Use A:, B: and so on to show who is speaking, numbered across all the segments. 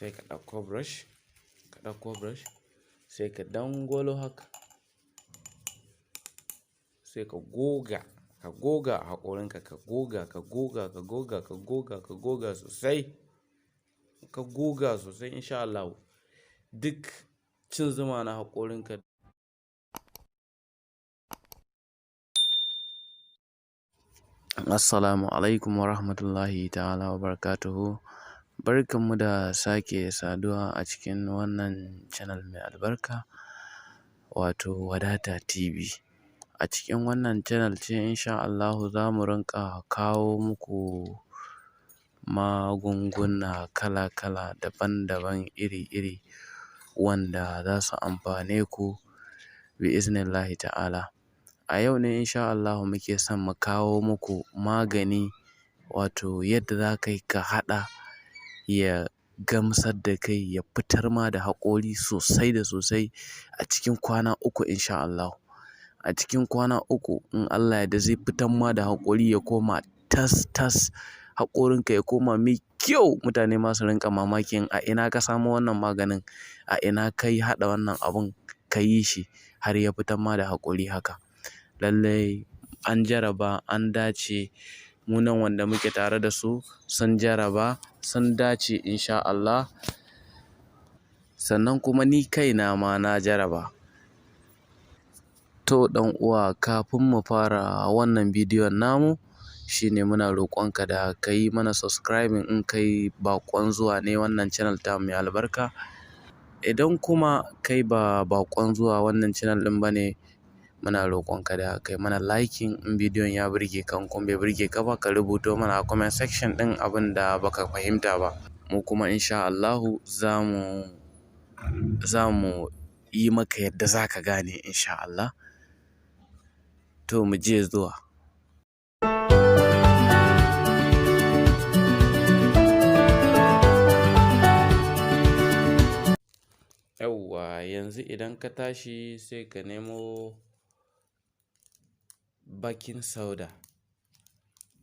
A: Sai ka ɗauko brush, ka ɗauko brush, sai ka dangwalo haka. Sai ka goga, ka goga a haƙorinka, ka goga, ka goga, ka goga, ka goga, ka goga sosai. Ka goga sosai in sha Allahu. Duk cin zuma na haƙorinka.
B: Assalamu alaikum wa rahmatullahi ta'ala wa barakatuhu. Barkanmu da sake saduwa a cikin wannan channel mai albarka, wato Wadata TV. A cikin wannan channel ce insha Allahu za mu rinƙa kawo muku magunguna kala-kala, daban-daban, iri-iri, wanda za su amfane ku bi'iznillahi ta'ala. A yau ne insha Allahu muke son mu kawo muku magani, wato yadda za ka yi ka haɗa ya gamsar da kai, ya fitar ma da haƙori sosai da sosai a cikin kwana 3 insha Allahu. A cikin kwana 3 in Allah ya yarda zai fitar ma da haƙori ya koma tas tas, haƙorinka ya koma mai kyau, mutane ma su rinƙa mamakin a ina ka samo wannan maganin, a ina ka yi haɗa wannan abun ka yi shi har ya fitar ma da haƙori haka. Lallai an jaraba an dace, mu nan wanda muke tare da su sun jaraba sun dace insha Allah. Sannan kuma ni kaina ma na jaraba. To ɗan uwa, kafin mu fara wannan bidiyon namu, shine muna roƙonka da ka yi mana subscribing in kai baƙon zuwa ne wannan channel tamu mai albarka. Idan kuma kai ba baƙon zuwa wannan channel ɗin ba ne, muna roƙonka da kai mana liking in bidiyon ya burge ka, in kuma bai burge ka ba, ka rubuto mana a comment section ɗin abin da baka fahimta ba. Mu kuma insha Allahu za mu yi maka yadda za ka gane insha Allah. To mu je zuwa.
A: Yawwa, yanzu idan ka tashi sai ka nemo baking soda.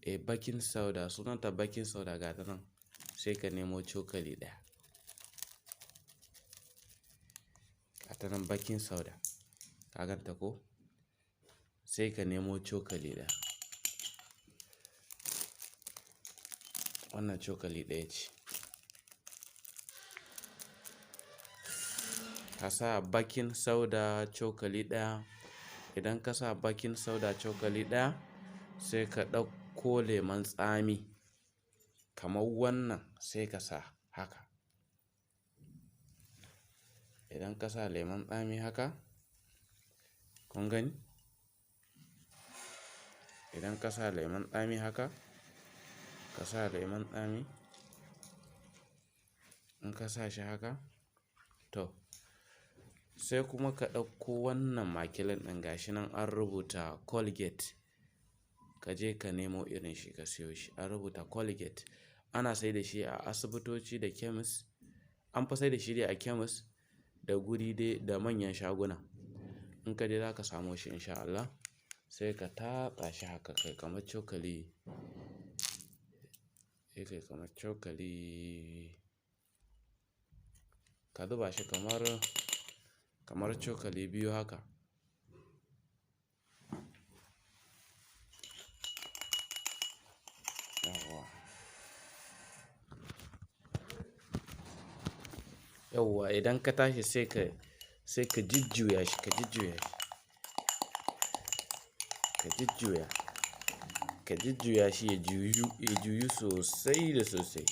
A: Eh, baking soda, sunanta baking soda, ga ta nan. Sai ka nemo cokali ɗaya. Ga ta nan baking soda. Ka ganta ko? Sai ka nemo cokali ɗaya. Wannan cokali ɗaya ce. Ka sa baking soda cokali ɗaya. Idan ka sa baking soda cokali ɗaya, sai ka ɗauko lemon tsami kamar wannan, sai ka sa haka. Idan ka sa lemon tsami haka, kun gani? Idan ka sa lemon tsami haka, ka sa lemon tsami, in ka sa shi haka, to sai kuma ka ɗauko wannan makilin ɗin, gashi nan an rubuta Colgate. Ka je ka nemo irin shi ka siyo shi. An rubuta Colgate. Ana sai da shi a asibitoci da chemist. An fi sai da shi dai a chemist da guri dai da manyan shaguna. In ka je za ka samo shi insha Allah. Sai ka tatsa shi haka kai kamar cokali. Sai kai kamar cokali. Ka zuba shi kamar cokali biyu haka. Yawwa. Yawwa, idan ka tashi sai ka jujjuya shi, ka jujjuya shi. Ka jujjuya. Ka jujjuya shi ya juyu, ya juyu sosai da sosai.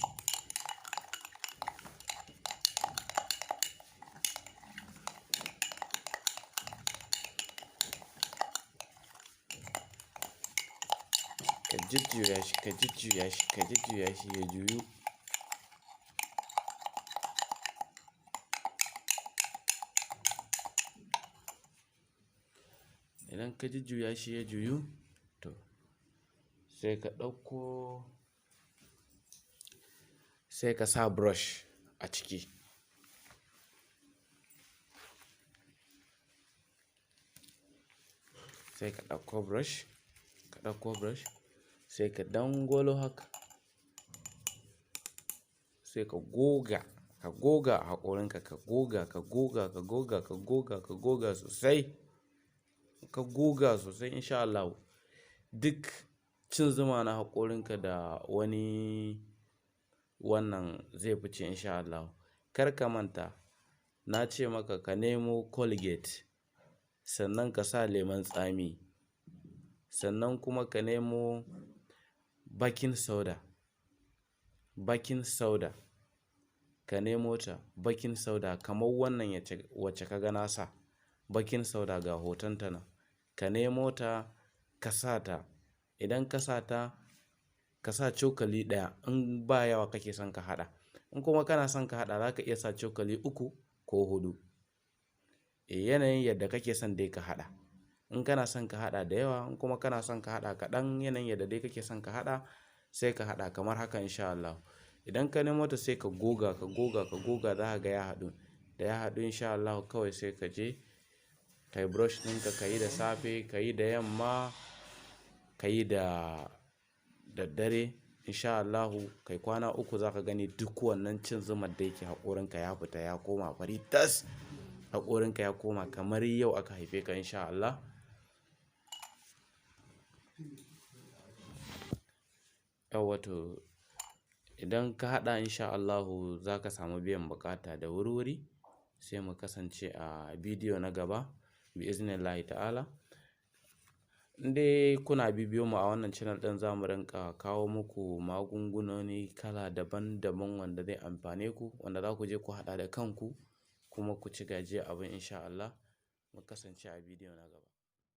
A: Ka jujjuya shi, ka jujjuya shi, ka jujjuya shi ya juyu. Idan ka jujjuya shi ya juyu, to sai ka ɗauko, sai ka sa brush a ciki. Sai ka ɗauko brush, ka ɗauko brush, sai ka dangwalo haka. Sai ka goga, ka Ka goga a haƙorinka, ka goga, ka goga, ka goga, ka goga, ka goga sosai. Ka goga sosai insha Allahu. Duk cin zuma na haƙorinka da wani wannan zai fice insha Allahu. Kar ka manta, na ce maka ka nemo Colgate, sannan ka sa lemon tsami, sannan kuma ka nemo baking soda. Baking soda, ka nemo ta, baking soda kamar wannan wacce ka ga na sa. Baking soda ga hotonta nan. Ka nemo ta, ka sa ta. Idan ka sa ta, ka sa cokali 1 in ba yawa kake son ka haɗa. In kuma kana son ka haɗa, za ka iya sa cokali 3 ko 4. Yanayin yadda kake son dai ka haɗa. In kana son ka haɗa da yawa, in kuma kana son ka haɗa kaɗan, yanayin yadda dai kake son ka haɗa, sai ka haɗa kamar haka insha Allahu. Idan ka nemo ta sai ka goga, ka goga, ka goga, za ka ga ya haɗu. Da ya haɗu insha Allahu, kawai sai ka je ka yi brush ɗinka, ka yi da safe, ka yi da yamma, ka yi da daddare insha Allahu. Kai kwana 3, za ka gani duk wannan cin zumar da yake haƙorinka ya fita, ya koma fari tas. Haƙorinka ya koma kamar yau aka haife ka insha Allah. Yauwa to, idan ka haɗa insha Allahu, za ka samu biyan buƙata da wuri-wuri. Sai mu kasance a bidiyo na gaba bi iznillahi ta'ala. In dai kuna bibiyo mu a wannan channel ɗin, za mu rinƙa kawo muku magungunoni kala daban daban wanda zai amfane ku, wanda za ku je ku haɗa da kanku kuma ku ci gajiyar abin insha Allah. Mu kasance a bidiyo na gaba.